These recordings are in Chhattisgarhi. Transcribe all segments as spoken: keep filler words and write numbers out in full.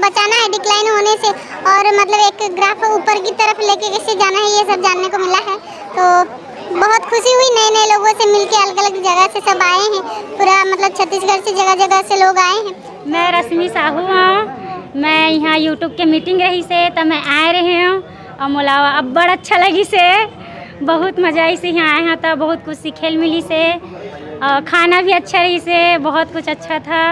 बचाना है डिक्लाइन होने से, और मतलब एक ग्राफ ऊपर की तरफ लेके कैसे जाना है, ये सब जानने को मिला है। तो बहुत खुशी हुई, नए नए लोगों से मिलके, अलग अलग जगह से सब आए हैं, पूरा मतलब छत्तीसगढ़ से जगह जगह से लोग आए हैं। मैं रश्मि साहू हूँ। मैं यहाँ YouTube के मीटिंग रहिस हे, त मैं आए रहे हूँ और मोला अब्बड़ अच्छा लगिस हे, बहुत मजा आइस हे। यहाँ आए हैं तो बहुत कुछ सीखे ल मिलिस हे और खाना भी अच्छा रहिस हे, बहुत कुछ अच्छा था।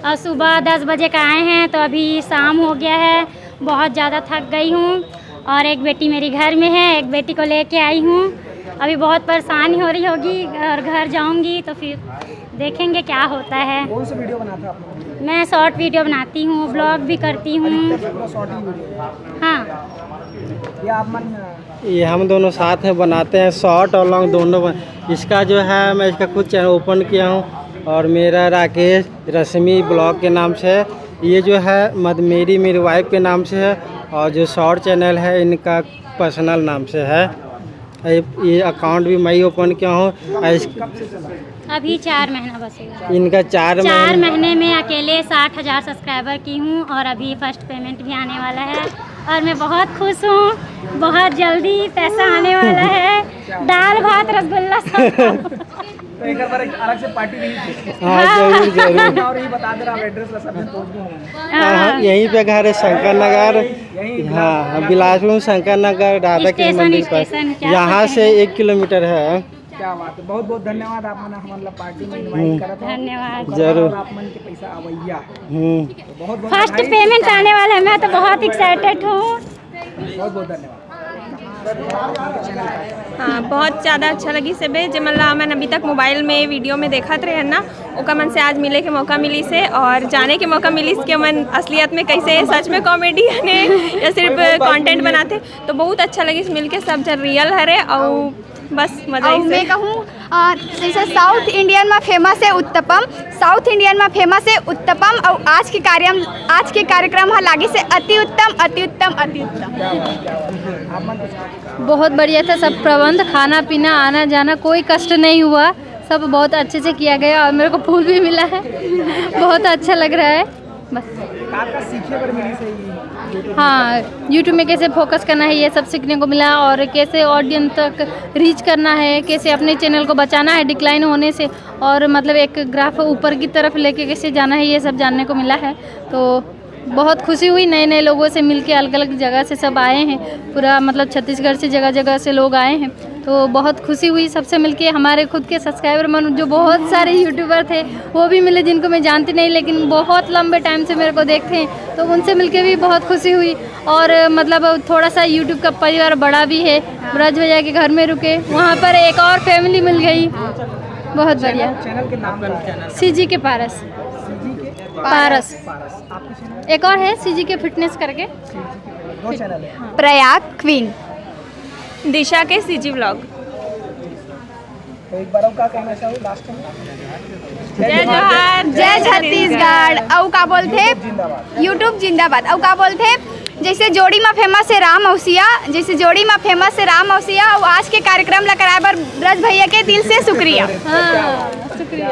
और सुबह दस बजे का आए हैं तो अभी शाम हो गया है, बहुत ज़्यादा थक गई हूँ। और एक बेटी मेरी घर में है, एक बेटी को लेके आई हूँ। अभी बहुत परेशान हो रही होगी और घर जाऊँगी तो फिर देखेंगे क्या होता है। कौन सा वीडियो बनाते हैं आप लोग? मैं शॉर्ट वीडियो बनाती हूँ, ब्लॉग भी करती हूँ। पूरा शॉर्ट ही वीडियो? हाँ। ये आप मन ये हम दोनों साथ में बनाते हैं, शॉर्ट और लॉन्ग दोनों बन। इसका जो है, मैं इसका खुद चैनल ओपन किया हूँ और मेरा राकेश रश्मि ब्लॉग के नाम से है। ये जो है मत मेरी मेरी वाइफ के नाम से है, और जो शॉर्ट चैनल है इनका पर्सनल नाम से है। ये, ये अकाउंट भी मैं ही ओपन किया हूँ। और इस अभी चार महीना बस हुआ। इनका चार चार महीने महीने में अकेले साठ हज़ार सब्सक्राइबर की हूँ और अभी फर्स्ट पेमेंट भी आने वाला है और मैं बहुत खुश हूँ। बहुत जल्दी पैसा आने वाला है, दाल भात रसगुल्ला सब। तो एक बार एक अलग से पार्टी नहीं थी? हाँ, हाँ। जरूर, जरूर। और ये बता दे रहा, एड्रेस ला सब जन पहुंच गए होंगे। हाँ, हाँ, यहीं पे घर है, शंकर नगर। यहीं हाँ, बिलासपुर में शंकर नगर, राधा कृष्ण स्टेशन, मंदिर पर। स्टेशन, क्या यहाँ सोचेंगे? से एक किलोमीटर है। क्या बात है, बहुत बहुत धन्यवाद आप मन हमन ला पार्टी में इनवाइट हम्म। करत हो। धन्यवाद। जरूर। आप मन के पैसा आवैया। हम्म। तो बहुत बहुत फर्स्ट बधाई। पेमेंट आने वाला है, मैं तो बहुत एक्साइटेड हूँ। बहुत बहुत धन्यवाद। हाँ, बहुत ज़्यादा अच्छा लगिस हे बे, जे मन ला हमन अभी तक मोबाइल में, वीडियो में देखत रहे ना, ओकर मन से आज मिले के मौका मिलिस हे और जाने के मौका मिलिस कि हमन असलियत में कैसे, सच में कॉमेडियन हे या सिर्फ कंटेंट बनाथे। तो बहुत अच्छा लगिस मिलके, सब जन रियल हरे और बस मजा अउ आइस हे। मैं कहूँ, अ, जैसे साउथ इंडियन में फेमस है उत्तपम, साउथ इंडियन में फेमस है उत्तपम, और आज के कार्यम-, आज के कार्यक्रम ह लागिस हे अति उत्तम, अति उत्तम, अति उत्तम। बहुत बढ़िया था सब प्रबंध, खाना पीना, आना जाना, कोई कष्ट नहीं हुआ, सब बहुत अच्छे से किया गया और मेरे को फूल भी मिला है। बहुत अच्छा लग रहा है। बस। का का सीखे बर मिलिस हे ये YouTube में? हाँ, YouTube में कैसे फोकस करना है, ये सब सीखने को मिला, और कैसे ऑडियंस तक रीच करना है, कैसे अपने चैनल को बचाना है डिक्लाइन होने से, और मतलब एक ग्राफ ऊपर की तरफ लेके कैसे जाना है, ये सब जानने को मिला है। तो बहुत खुशी हुई, नए नए लोगों से मिलके, अलग अलग जगह से सब आए हैं, पूरा मतलब छत्तीसगढ़ से जगह जगह से लोग आए हैं। तो बहुत खुशी हुई सबसे मिलके। हमारे खुद के सब्सक्राइबर मन जो बहुत सारे यूट्यूबर थे, वो भी मिले जिनको मैं जानती नहीं, लेकिन बहुत लंबे टाइम से मेरे को देखते हैं, तो उनसे मिलके भी बहुत खुशी हुई। और मतलब थोड़ा सा यूट्यूब का परिवार बड़ा भी है। ब्रज भैया के घर में रुके, वहाँ पर एक और फैमिली मिल गई। बहुत बढ़िया। चैनल के नाम क्या है? सीजी के पारस। सीजी के पारस। पारस। आपके चैनल? एक और है सीजी के फिटनेस करके। दो चैनल है। प्रयाग क्वीन। दिशा के सीजी व्लॉग। तो एक बार और का कहना चाहूँ लास्ट में? जय जोहार, जय छत्तीसगढ़। अउ का बोलथे? जिंदाबाद। YouTube जिंदाबाद। अउ का बोलथे? जैसे जोड़ी में फेमस है राम औसिया, जैसे जोड़ी में फेमस है राम औसिया, अउ आज के कार्यक्रम ला कराए बर ब्रज भैया के दिल से शुक्रिया। हाँ, शुक्रिया।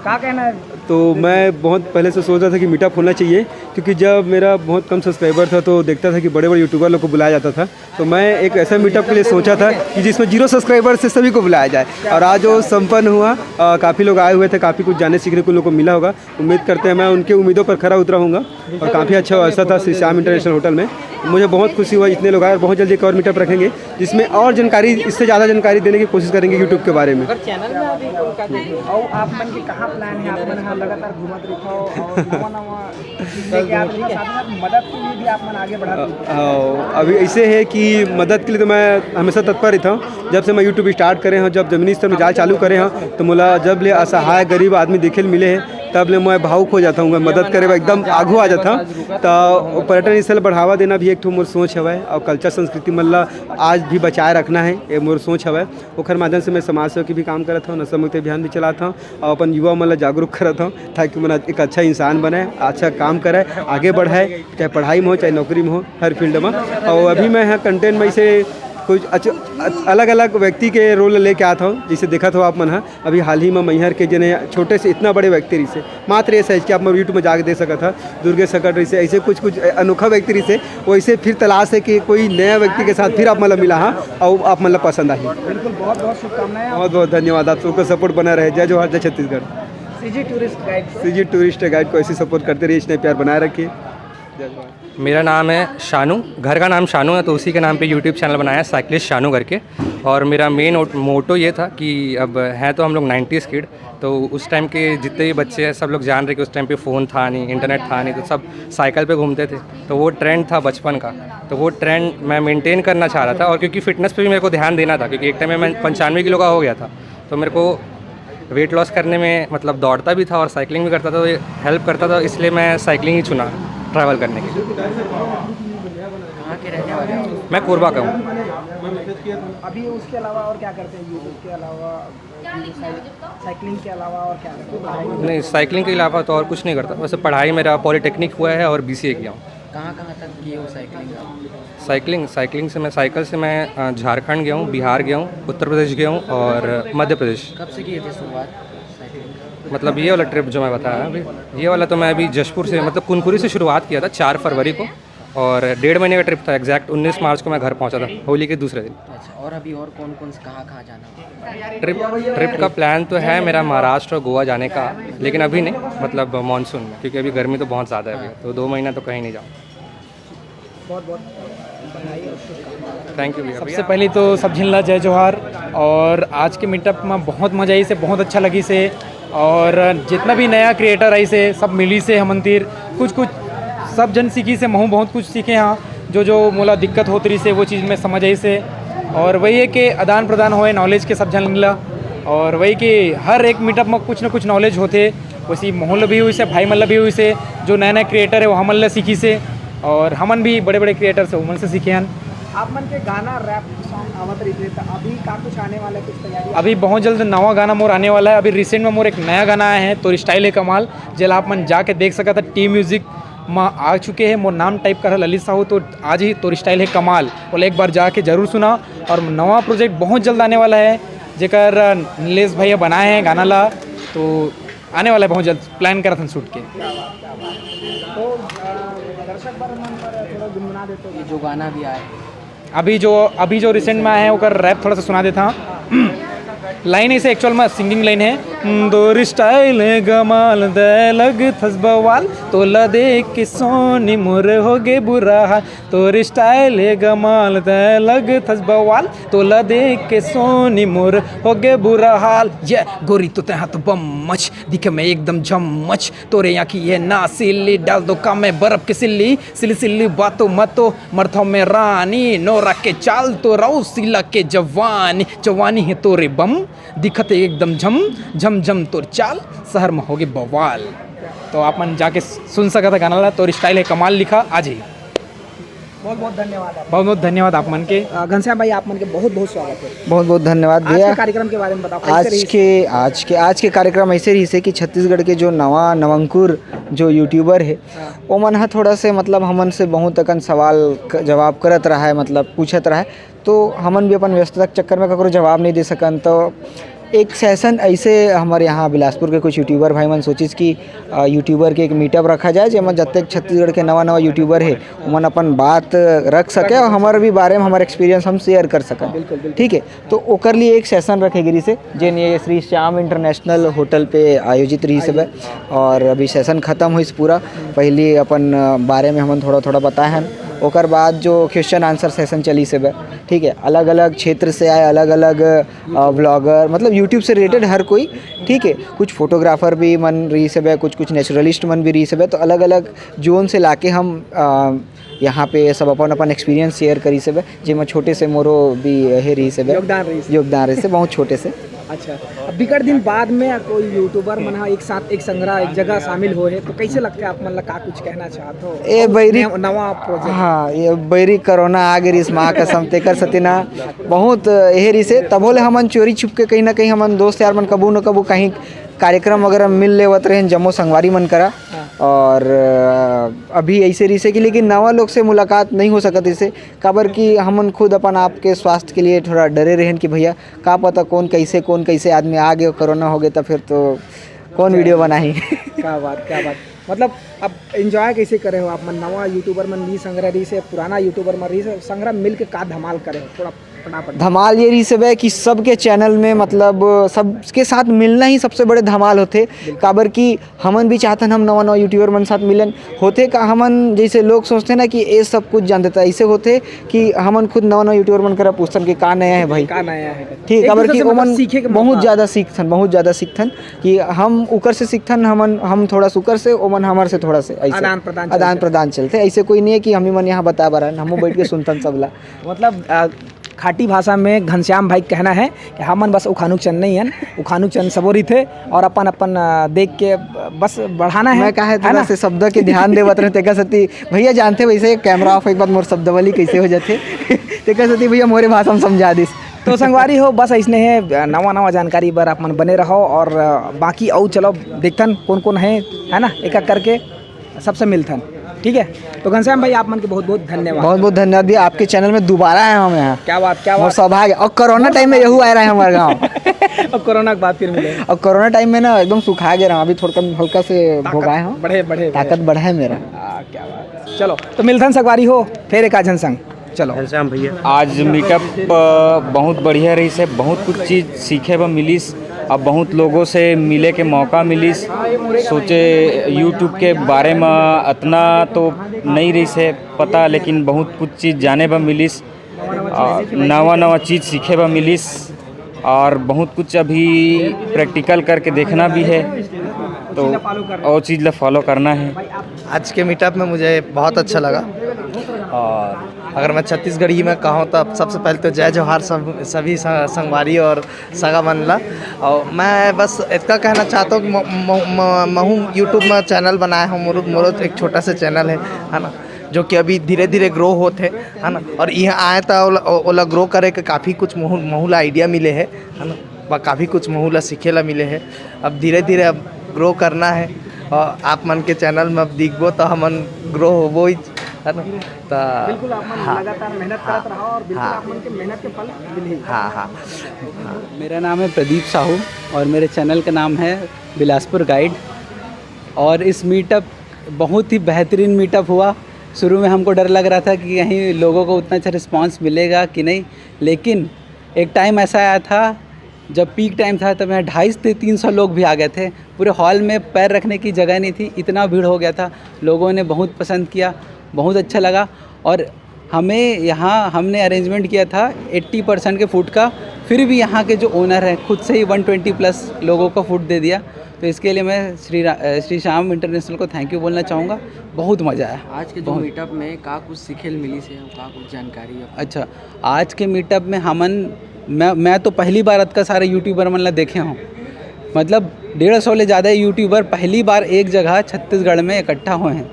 का कहना है? तो मैं बहुत पहले से सोच रहा था कि मीटअप होना चाहिए, क्योंकि जब मेरा बहुत कम सब्सक्राइबर था तो देखता था कि बड़े बड़े यूट्यूबर लोग को बुलाया जाता था। तो मैं एक ऐसा मीटअप के लिए सोचा था कि जिसमें जीरो सब्सक्राइबर से सभी को बुलाया जाए, और आज वो संपन्न हुआ। अ, काफ़ी लोग आए हुए थे, काफ़ी कुछ जानने सीखने को उन लोग को मिला होगा। उम्मीद करते हैं, मैं उनके उम्मीदों पर खरा उतरा हूँगा। और काफ़ी अच्छा व्यवस्था था श्री श्याम इंटरनेशनल होटल में। मुझे बहुत खुशी हुआ, इतने लोग आए, और बहुत जल्दी एक और मीटअप रखेंगे, जिसमें और जानकारी, इससे ज़्यादा जानकारी देने की कोशिश करेंगे यूट्यूब के बारे में। अगर चैनल में अभी उनका और आप मन के कहाँ प्लान है? आप मन यहाँ लगातार घूमत रहिथो और नवा नवा चीज लेके आते हो, साथ में मदद के लिए भी आप मन आगे बढ़त हो। हाँ, अभी ऐसे है कि मदद के लिए तो मैं हमेशा तत्पर रहता हूँ। जब से मैं यूट्यूब स्टार्ट करे हूँ, जब जमीनी स्तर में जाए चालू करे हूँ, तो मोला जब ले असहाय गरीब आदमी देखे ल मिले हैं, तब ले मैं भावुक हो जाता हूँ। मैं मदद करे बर एकदम आगू आ जाता हूँ। तो पर्यटन स्थल बढ़ावा देना भी एक ठो मोर सोच हवय, और कल्चर संस्कृति मन ला आज भी बचाए रखना है, ये मोर सोच हवय। ओखर माध्यम से मैं समाज सेवा के भी काम करत हूँ, नशा मुक्ति अभियान भी चलात हूँ, और अपन युवा मन ला जागरूक करत हूँ, ताकि मन एक अच्छा इंसान बने, अच्छा काम करे, आगे बढ़े, चाहे पढ़ाई में हो, चाहे नौकरी में हो, हर फील्ड में। और अभी मैं यहाँ कंटेंट में इसे कुछ अच्छा, अलग-अलग व्यक्ति के रोल लेके आत हव। जइसे देखत हव आप मन ह, अभी हाल ही में मैहर के जेने छोटे से इतना बड़े व्यक्ति रहिसे, मात्र ये साइज के, आप मन YouTube में जाके देख सकत ह, दुर्गेश सकट रहिसे, ऐसे कुछ-कुछ अनोखा व्यक्ति रहिसे। वैसे फिर तलाश है कि कोई नया व्यक्ति के साथ फिर आप मन ला मिला हा, अउ आप मन ला पसंद आही। बिल्कुल, बहुत बहुत शुभकामनाएं। बहुत बहुत धन्यवाद, आप सबको सपोर्ट बना रहे। जय जोहार, जय Chhattisgarh. CG tourist guide. CG tourist guide को ऐसे सपोर्ट करते रहिए, इसने प्यार बनाए रखिए। जय जोहार। मेरा नाम है शानू, घर का नाम शानू है, तो उसी के नाम पे YouTube चैनल बनाया है, साइकिलिस्ट शानू करके। और मेरा मेन मोटो ये था कि अब हैं तो हम लोग नाइन्टीज़ किड, तो उस टाइम के जितने भी बच्चे हैं, सब लोग जान रहे कि उस टाइम पे फ़ोन था नहीं, इंटरनेट था नहीं, तो सब साइकिल पे घूमते थे। तो वो ट्रेंड था बचपन का, तो वो ट्रेंड मैं मेंटेन करना चाह रहा था। और क्योंकि फिटनेस पे भी मेरे को ध्यान देना था, क्योंकि एक टाइम में मैं पंचानवे किलो का हो गया था, तो मेरे को वेट लॉस करने में, मतलब, दौड़ता भी था और साइकिलिंग भी करता था, तो ये हेल्प करता था, इसलिए मैं साइकिलिंग ही चुना ट्रैवल करने के लिए। कहाँ के रहने वाले हो? मैं कोरबा का हूँ। अभी उसके अलावा और क्या करते हैं, यूट्यूब के अलावा, साइकिलिंग के अलावा और क्या करते हैं? नहीं, साइकिलिंग के अलावा तो और कुछ नहीं करता, वैसे पढ़ाई मेरा पॉलिटेक्निक हुआ है और बीसीए किया हूँ। कहाँ कहाँ तक किए हो साइकिलिंग आप? साइकिलिंग साइकिलिंग से मैं साइकिल से मैं अ, झारखंड गया हूँ, बिहार गया हूँ, उत्तर प्रदेश गया हूँ और मध्य प्रदेश। कब से किए थे शुरुआत साइकिलिंग का? मतलब ये वाला ट्रिप जो मैं बताया अभी, ये वाला तो मैं अभी जशपुर से, मतलब कुनकुरी से शुरुआत किया था चार फरवरी को, और डेढ़ महीने का ट्रिप था। एग्जैक्ट उन्नीस मार्च को मैं घर पहुंचा था, होली के दूसरे दिन। अच्छा, और अभी और कौन कौन से, कहाँ कहाँ जाना हो? ट्रिप ट्रिप का प्लान तो है मेरा महाराष्ट्र और गोवा जाने का, लेकिन अभी नहीं, मतलब मानसून में, क्योंकि अभी गर्मी तो बहुत ज़्यादा है अभी, तो दो महीना तो कहीं नहीं जाऊँ। बहुत बहुत बधाई और शुभकामनाएं। थैंक यू भैया। सबसे पहले तो सब झिन ला जय जोहार। और आज के मीटअप में बहुत मजा आई से, बहुत अच्छा लगी से। और जितना भी नया क्रिएटर आई से, सब मिली से हमन तीर कुछ कुछ सब जन सीखी से, महू बहुत कुछ सीखे हाँ। जो जो मोला दिक्कत होत रही से, वो चीज़ में समझ आई से। और वही है कि आदान प्रदान होए नॉलेज के सब झन ला। और वही कि हर एक मीटअप में कुछ ना कुछ नॉलेज होते, वैसे महू ला भी हुई से, भाई मन ला भी हुई से, जो नया नया क्रिएटर है वो हमन ला सीखी से, और हमन भी बड़े बड़े क्रिएटर से उमन से सीखे हन। आप मन के गाना, रैप सॉन्ग आवत रहिथे, तो अभी का कुछ आने वाला है, कुछ तैयारी? अभी बहुत जल्द नवा गाना मोर आने वाला है। अभी रिसेंट में मोर एक नया गाना आया है, तोर स्टाइल है कमाल, जेला आप मन जाके देख सकत ह। टी म्यूजिक में आ चुके हैं। मोर नाम टाइप कर ललित साहू, तो आज ही तोर स्टाइल है कमाल, बोले एक बार जाके जरूर सुना। और नवा प्रोजेक्ट बहुत जल्द आने वाला है, जेकर नीलेश भैया बनाए हैं गाना ला, तो आने वाला है बहुत जल्द, प्लान करत हन शूट के। तो अ, दर्शक बर मन पर थोड़ा गुनगुना देते हो? ये जो गाना भी आया है। अभी जो अभी जो रिसेंट में आया है, ओकर रैप थोड़ा सा सुना देता हूँ। लाइन ऐसे एक्चुअल में सिंगिंग लाइन है। तोर स्टाइल है गमाल, दे लग थस बवाल, तोला देख के सोनी मोर हो गे बुरा हाल। तोर स्टाइल है गमाल, दे लग थस बवाल, तोला देख के सोनी मोर हो गे बुरा हाल। ये गोरी तो तेहा तो बम मच, दिखे मैं एकदम झम मच। तोरे आँखी है नासिली, डाल दो का मैं बर्फ के सिल्ली। सिली सिली बातों मतो मरथो में रानी, नोरा के चाल तो राउ सिला के जवानी। जवानी है तोरे बम, दिखत एकदम झम झम झम तोर चाल, शहर में होगे बवाल। तो आप मन जाके सुन सकत ह गाना ला, तोर स्टाइल है कमाल लिखा आज ही। बहुत बहुत धन्यवाद आप। बहुत बहुत धन्यवाद आप मन के। अ, घनश्याम भाई, आप मन के बहुत बहुत स्वागत है। बहुत बहुत धन्यवाद आज के भैया। कार्यक्रम के बारे में बताओ, कैसे आज रही? के आज के आज के कार्यक्रम ऐसे रही से कि छत्तीसगढ़ के जो नवा नवंकुर जो यूट्यूबर है, ओमन ह थोड़ा से, मतलब, हमन से बहुत अकन सवाल क- जवाब करत रहा है, मतलब पूछत रहा है, तो हमन भी अपन व्यस्तता के चक्कर में ककरो जवाब नहीं दे सकन। तो एक सेशन ऐसे हमारे यहाँ बिलासपुर के कुछ यूट्यूबर भाई मन सोचिस कि अ, यूट्यूबर के एक मीटअप रखा जाए, जेमा जतेक छत्तीसगढ़ के नवा नवा यूट्यूबर है, ओमन अपन बात रख सके और हमारे भी बारे में हमारे एक्सपीरियंस हम शेयर कर सकन। ठीक है, तो ओकर लिए एक सेशन रखे गिरी से, जेन ये श्री श्याम इंटरनेशनल होटल पे आयोजित रही से बे। और अभी सेशन खत्म हुई पूरा। पहली अपन अ, बारे में हमन थोड़ा थोड़ा बताए हन। ओकर बाद जो क्वेश्चन आंसर सेशन चली से बे, ठीक है, अलग अलग क्षेत्र से आए, अलग अलग व्लॉगर, मतलब यूट्यूब से रिलेटेड हर कोई, ठीक है। कुछ फोटोग्राफर भी मन रही से बे, कुछ कुछ नेचुरलिस्ट मन भी रही से बे, तो अलग अलग जोन से लाके हम अ, यहाँ पे सब अपन अपन एक्सपीरियंस शेयर करी से बे, जेमा छोटे से मोरो भी हे रही से बे, योगदान रही से। योगदान रही से बहुत छोटे से। अच्छा, अब बिकट दिन बाद में कोई यूट्यूबर मन ह एक साथ एक संग्रह, एक जगह शामिल हो है, तो कैसे लगता है आप मन ला, का कुछ कहना चाहते हो? ए बैरी नवा प्रोजेक्ट। हाँ, ये बैरी कोरोना आ गई, इस माँ कसम तेकर सतिना बहुत हे रही से। तभो ले हमन चोरी छुप के कहीं ना कहीं हमन दोस्त यार मन कबू न कबू कहीं कार्यक्रम वगैरह मिल लेवत रहेन जम्मो संगवारी मन करा। हाँ। और अ, अभी ऐसे रहिसे कि लेकिन नवा लोग से मुलाकात नहीं हो सकत इसे, काबर कि हमन खुद अपन आप के स्वास्थ्य के लिए थोड़ा डरे रहेन कि भैया का पता कौन कैसे, कौन कैसे आदमी आ गए, कोरोना हो गए, तो फिर तो कौन वीडियो बनाही। क्या बात, क्या बात। मतलब, अब एंजॉय कैसे करे हो आप मन? नवा यूट्यूबर मन भी संग रहिसे, पुराना यूट्यूबर मन रहिसे, संग मिल के का धमाल करे हो? थोड़ा फटाफट। धमाल ये रहिसे बे कि सबके चैनल में, मतलब, सबके साथ मिलना ही सबसे बड़े धमाल होथे। काबर कि हमन भी चाहतन हम नवा नवा यूट्यूबर मन साथ मिलन। होथे का, हमन जैसे लोग सोचथे ना कि ये सब कुछ जानथे, त ऐसे होथे कि हमन खुद नवा नवा यूट्यूबर मन करा पूछथन कि का नया है भाई। का नया है? ठीक, एक काबर दूसरे कि से, मतलब, ओमन सीखे के बहुत मौका। ज्यादा सीखथन, बहुत ज्यादा सीखथन कि हम उकर से सीखथन, हमन, हम थोड़ा से उकर से, ओमन हमर से थोड़ा से, ऐसे आदान प्रदान आदान चलथे। प्रदान चलथे। ऐसे कोई नहीं है कि हम ही मन यहाँ बता बर आन, हमहू बैठ के सुनथन सबला। मतलब, अ, खाटी भाषा में घनश्याम भाई के कहना है कि हमन बस उखानुक चंद नहीं हन, उखानुक चंद सबो रहिथे और अपन अपन, अ, देख के, अ, बस बढ़ाना है, मैं कहा है है थोड़ा ना? से शब्द के ध्यान देवत रहे, तेकर सेती भैया जानथे वैसे कैमरा ऑफ एक बार मोर शब्दावली कैसे हो जाथे, तेकर सेती भैया मोरे भाषा में समझा दिस। तो संगवारी हो, बस ऐसने है, अ, नवा नवा जानकारी बर आप मन बने रहो और, अ, बाकी अउ चलो देखथन कौन कौन है, है ना, एक एक करके सबसे मिलथन, ठीक है। तो घनश्याम भाई, आप मन के बहुत बहुत धन्यवाद। बहुत बहुत धन्यवाद भैया, आपके चैनल में दोबारा आए हम यहाँ। क्या बात, क्या बात। सौभाग्य, और कोरोना टाइम में यहू आए रहे हमारे गाँव। अब कोरोना के बाद फिर मिले। और कोरोना टाइम में ना एकदम सुखा गए रहा, अभी थोड़ा कम हल्का से भोगाए हम। बढ़े, बढ़े, बढ़े। ताकत बढ़े मेरा। आ, क्या बात। चलो, तो मिलथन संगवारी हो, फिर एक आझन संग। चलो। घनश्याम भैया। आज मीटअप, अ, बहुत बढ़िया रहिस हे, बहुत कुछ चीज़ सीखे बर मिलिस, अब बहुत लोगों से मिले के मौका मिलिस। सोचे YouTube के बारे में अतना तो नहीं रहिस हे पता, लेकिन बहुत कुछ चीज़ जाने बर मिलिस, अ, नवा नवा चीज़ सीखे बर मिलिस। और बहुत कुछ अभी प्रैक्टिकल करके देखना भी है, तो और चीज़ ला फॉलो करना है। आज के मीटअप में मुझे बहुत अच्छा लगा। और अगर मैं छत्तीसगढ़ी में कहूँ, तो सबसे पहले तो जय जोहार सब, सभी स-, संगवारी और सगा मन ला। और मैं बस इतना कहना चाहता हूँ कि म-, म-, म-, महू YouTube में चैनल बनाए हूँ, मोरो, मोरो एक छोटा सा चैनल है, है ना, जो कि अभी धीरे धीरे ग्रो होत है, है ना। और यहाँ आए तो ओला, ओ-, ओला ग्रो करे के काफ़ी कुछ महू, महू ला आइडिया मिले है, है ना, व काफ़ी कुछ महू ला सीखे ला मिले है। अब धीरे धीरे अब ग्रो करना है, और आप मन के चैनल में अब दिखबो तो हमन ग्रो होबो ही, है ना। तो बिल्कुल, आप मन हाँ, लगातार मेहनत हाँ, करत रहो और बिल्कुल हाँ, आप मन के मेहनत के फल मिलही। हाँ, हाँ, हाँ। मेरा नाम है प्रदीप साहू और मेरे चैनल का नाम है बिलासपुर गाइड। और इस मीटअप बहुत ही बेहतरीन मीटअप हुआ। शुरू में हमको डर लग रहा था कि कहीं लोगों को उतना अच्छा रिस्पॉन्स मिलेगा कि नहीं, लेकिन एक टाइम ऐसा आया था जब पीक टाइम था, तब यहाँ ढाई से तीन सौ लोग भी आ गए थे। पूरे हॉल में पैर रखने की जगह नहीं थी, इतना भीड़ हो गया था। लोगों ने बहुत पसंद किया, बहुत अच्छा लगा। और हमें यहाँ, हमने अरेंजमेंट किया था एट्टी परसेंट के फूड का, फिर भी यहाँ के जो ओनर हैं, खुद से ही वन ट्वेंटी प्लस लोगों को फूड दे दिया। तो इसके लिए मैं श्री रा-, अ, श्री श्याम इंटरनेशनल को थैंक यू बोलना चाहूँगा। बहुत मज़ा आया। आज के जो बहुत। मीटअप में का कुछ सीखे ल मिलिस हे, का कुछ जानकारी है? अच्छा, आज के मीटअप में हमन, मैं, मैं तो पहली बार अतका सारे यूट्यूबर मन ला देखे हूँ। मतलब, डेढ़ सौ ले ज़्यादा यूट्यूबर पहली बार एक जगह छत्तीसगढ़ में इकट्ठा हुए हैं,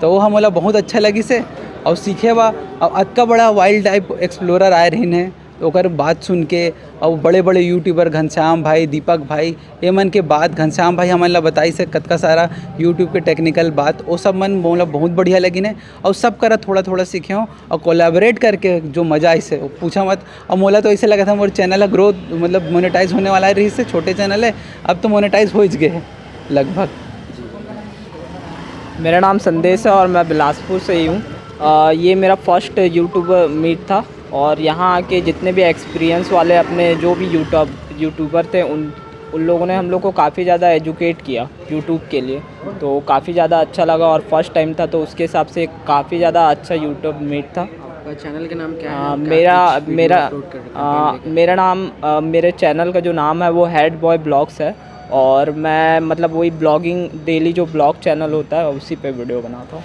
तो वो हमला बहुत अच्छा लगिस हे। और सीखे बा, अब अतका बड़ा वाइल्ड लाइफ एक्सप्लोरर आए रहिन हे, तो ओकर बात सुन के, और बड़े बड़े यूट्यूबर घनश्याम भाई, दीपक भाई, ये मन के बात, घनश्याम भाई हमन ला बताइस हे कतका सारा YouTube के टेक्निकल बात, वो सब मन मोला बहुत बढ़िया लगिन हे। और सब करा थोड़ा थोड़ा सीखे हूँ और कोलैबोरेट करके जो मज़ा आइस हे, वो पूछा मत। और मोला तो ऐसे लगा था मोर चैनल ग्रो, मतलब, मोनेटाइज होने वाला रहिस हे, छोटे चैनल है, अब तो मोनेटाइज हो ही गए हैं लगभग। मेरा नाम संदेश है और मैं बिलासपुर से ही हूँ। अ, ये मेरा फर्स्ट यूट्यूब मीट था और यहाँ आके जितने भी एक्सपीरियंस वाले अपने जो भी यूट्यूब यूट्यूबर थे, उन उन लोगों ने हम लोग को काफ़ी ज़्यादा एजुकेट किया यूट्यूब के लिए, तो काफ़ी ज़्यादा अच्छा लगा। और फर्स्ट टाइम था, तो उसके हिसाब से काफ़ी ज़्यादा अच्छा यूट्यूब मीट था। आपका चैनल का नाम क्या है? आ, आप क्या मेरा कुछ वीडियो मेरा अपलोड करते हैं, आ, कंटेंट लेकर? मेरा नाम, आ, मेरे चैनल का जो नाम है, वो हेड बॉय ब्लॉग्स है। और मैं, मतलब, वही ब्लॉगिंग, डेली जो ब्लॉग चैनल होता है, उसी पे वीडियो बनाता हूँ।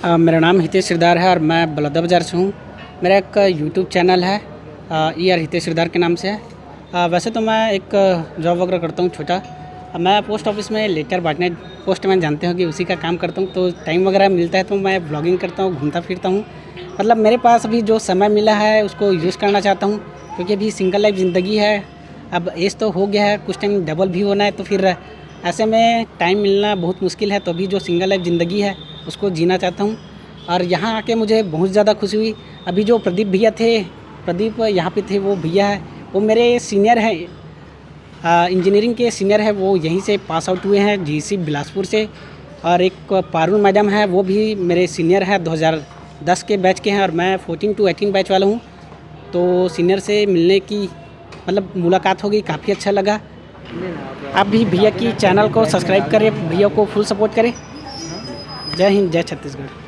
अ, मेरा नाम हितेश सिरदार है और मैं बलौदा बाज़ार से हूँ। मेरा एक यूट्यूब चैनल है, ई आर हितेश सिरदार के नाम से है। अ, वैसे तो मैं एक जॉब वगैरह करता हूँ छोटा। अ, मैं पोस्ट ऑफिस में लेटर बांटने, पोस्टमैन जानते हो कि उसी का काम करता हूँ, तो टाइम वगैरह मिलता है तो मैं व्लॉगिंग करता हूँ, घूमता फिरता हूँ। मतलब, मेरे पास अभी जो समय मिला है, उसको यूज़ करना चाहता हूँ, क्योंकि अभी सिंगल लाइफ ज़िंदगी है। अब एज तो हो गया है, कुछ टाइम डबल भी होना है, तो फिर ऐसे में टाइम मिलना बहुत मुश्किल है। तो अभी जो सिंगल लाइफ ज़िंदगी है, उसको जीना चाहता हूँ। और यहाँ आके मुझे बहुत ज़्यादा खुशी हुई। अभी जो प्रदीप भैया थे, प्रदीप यहाँ पे थे, वो भैया है, वो मेरे सीनियर हैं, इंजीनियरिंग के सीनियर है, वो यहीं से पास आउट हुए हैं, जीसी बिलासपुर से। और एक पारुल मैडम है, वो भी मेरे सीनियर है, दो हज़ार दस के बैच के हैं, और मैं फोर्टीन टू एटीन बैच वाला हूँ। तो सीनियर से मिलने की, मतलब, मुलाकात हो गई, काफ़ी अच्छा लगा। आप भी भैया की चैनल को सब्सक्राइब करें, भैया को फुल सपोर्ट करें। जय हिंद, जय छत्तीसगढ़।